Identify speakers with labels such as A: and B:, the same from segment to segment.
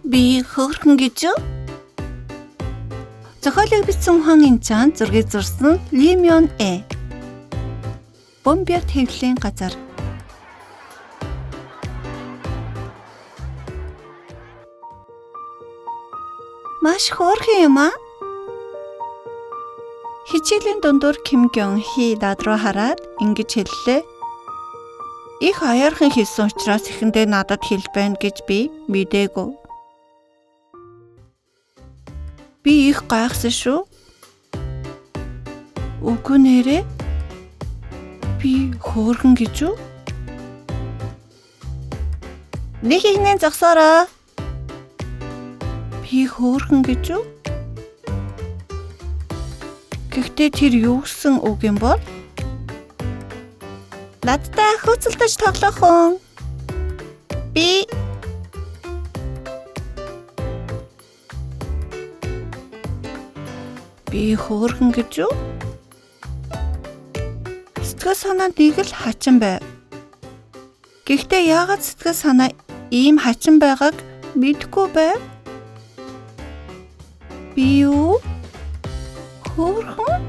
A: Би хөөрхөн гэж үү? Зохиолыг бичсэн Хан Инчан, зургийг зурсан Ли Мён Э. Бомбиарт хэвлэлийн газар. Маш хөөрхөн юм аа. Хичээлийн дундуур Ким Гён Хи над руу хараад ингэж хэллээ. Их аяархан хэлсэн учраас эхэндээ надад хэл байна гэж би мдээгүй. Би их гайхсан шүү. Үгүй нэрээ. Би хөөрхөн гэж үү? Нэг ихнээ зогсоорой. Би хөөрхөн гэж үү? Гэхдээ тэр юу гэсэн үг юм бол? Надтай хөөцөлдөж тоглох уу? Би Би хөөрхөн гэж үү? Сэтгэл санаа нэг л хачин байв. Гэхдээ яагаад сэтгэл санаа ийм хачин байгааг мэдэхгүй байв. Би юу? Хөөрхөн?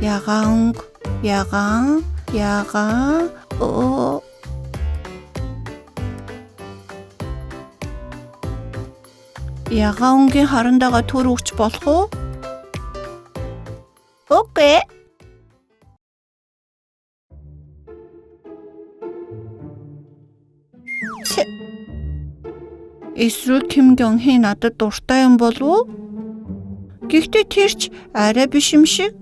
A: Ягаан өнгө, ягаан, ягаан, оо. Ягаан өнгийн хоорондоогоо төр өгч болох уу? Үгүй. Чи. Эсвэл Ким Гён Хи надад дуртай юм болов уу? Гэхдээ тэр ч арай биш юм шиг.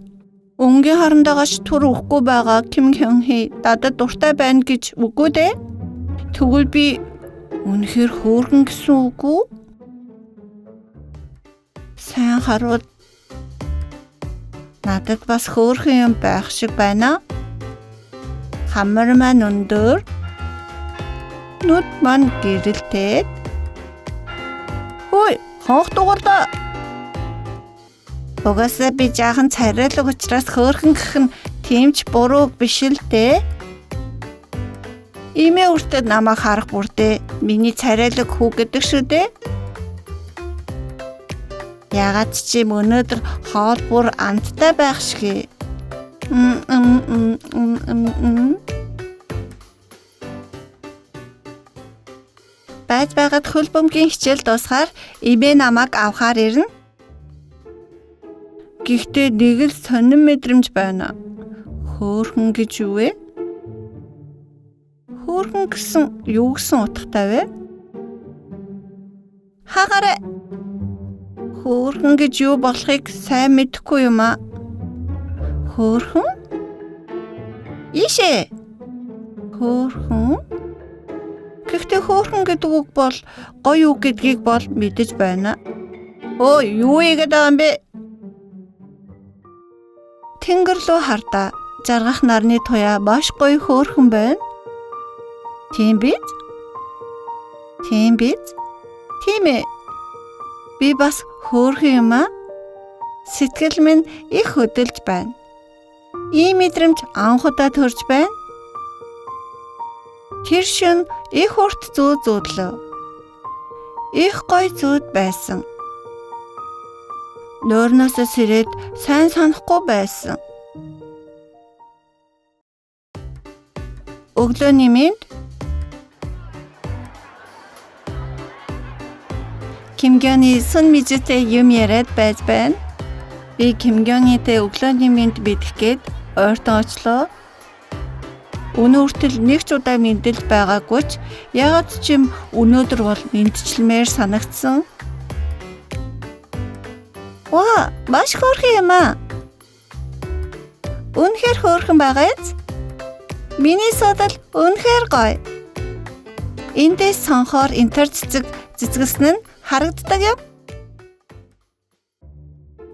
A: Өнгийн хоорондоогооч түр өгөхгүй байгаа Ким Гён Хи надад дуртай байна гэж үгүй дээ. Тэгвэл би үнэхээр хөөргөн гэсэн үг үү? Сайн харуул надад бас хөөрхөн юм байх шиг байна. Хамар маань өндөр. Нүд маань гэрэлтээд. Хөөе, хонх дугуйлаа. Угаасаа би жаахан царайлаг учраас хөөрхөн гэх нь тийм ч буруу биш л дээ. Имээ үртэд намайг харах бүрдээ миний царайлаг хүү гэдэг шүү дээ. Яагаад ч юм өнөөдөр хоол бүр амттай байх шиг. Байж байгаад хөл бөмбөгийн хичээл дуусахаар эмээ намайг авахар ирнэ. Гэхдээ нэг л сонин мэдрэмж байна. Хөөрхөн гэж юу вэ? Хөөрхөн гэсэн юу гэсэн утгатай вэ? Хаагаарай. Хөөрхөн гэж юу болохыг сайн мэдэхгүй юм аа. Хөөрхөн? Ийшээ. Хөөрхөн? Гэхдээ хөөрхөн гэдэг үг бол гоё үг гэдгийг бол мэдэж байна. Өө, юу ийгээд байгаа юм бэ? Тэнгэр лүү хардаа жаргах нарны туяа маш гоё хөөрхөн байна. Тийм биз? Тийм биз? Тийм ээ. Би бас хөөрхөн юм аа. Сэтгэл минь их хөдөлж байна. Ийм мэдрэмж анх удаа төрж байна. Тэр шөнө их урт зүүд зүүдлээ. Их гоё зүүд байсан. Нойрноосоо сэрээд сайн санахгүй байсан. Өглөөний мэнд Ким Гёны Сүн Мижитэй юм яриад байж байна. Би Ким Гёнитэй өглөөний мэнд мэдэх гээд ойртон очлоо. Өнөө хүртэл нэг ч удаа мэндэлж байгаагүй ч яагаад ч юм өнөөдөр бол мэндчилмээр санагдсан. Ваа, маш хөөрхөн юм аа. Үнэхээр хөөрхөн байгаа биз? Миний суудал үнэхээр гоё. Эндээс сонхоор энтер цэцэг цэцгэлсэн нь харагддаг юм.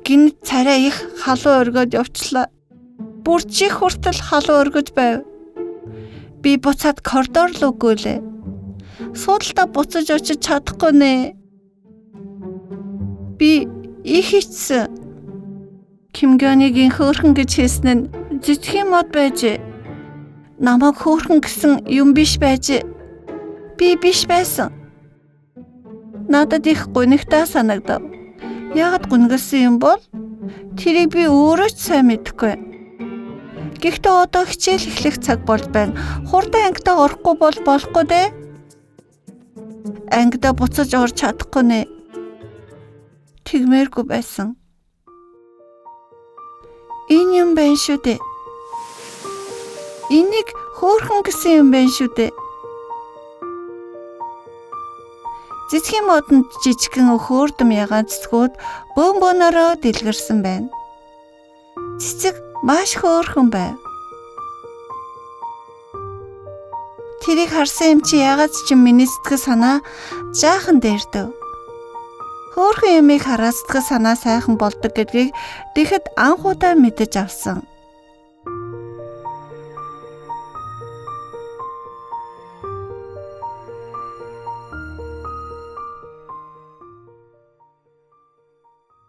A: Гинт царай их халуун өргөд явчлаа. Бүр чих хүртэл халуун өргөж байв. Би буцаад коридор руу гүйлээ. Суудалтаа буцаж очиж чадахгүй нэ. Би их ичсэн. Ким Гёнигийн хөөрхөн гэж хэлсэн нь цэцгийн мод байжээ. Намайг хөөрхөн гэсэн юм биш байж би биш байсан. Надад их гунигтай санагдав. Яагаад гүнгэлсэн юм бол? Тэрийг би өөрөө ч сайн мэдэхгүй. Гэхдээ одоо хичээл эхлэх цаг болж байна. Хурдан ангидаа орохгүй бол болохгүй дээ. Ангидаа буцаж орж чадахгүй нэ. Тэгмээргүй байсан. Энэ юм байна шүү дээ. Энийг хөөрхөн гэсэн юм байна шүү дээ. Цэцгийн модонд жижигхэн хөөрдөм ягаан цэцгүүд бөөн бөөнөрөө дэлгэрсэн байна. Цэцэг маш хөөрхөн байв. Тэрийг харсан юм чи ягаад ч миний сэтгэл санаа жаахан дээрдэв. Хөөрхөн юмыг хараад сэтгэл санаа сайхан болдог гэдгийг тэгэхэд анх удаа мэдэж авсан.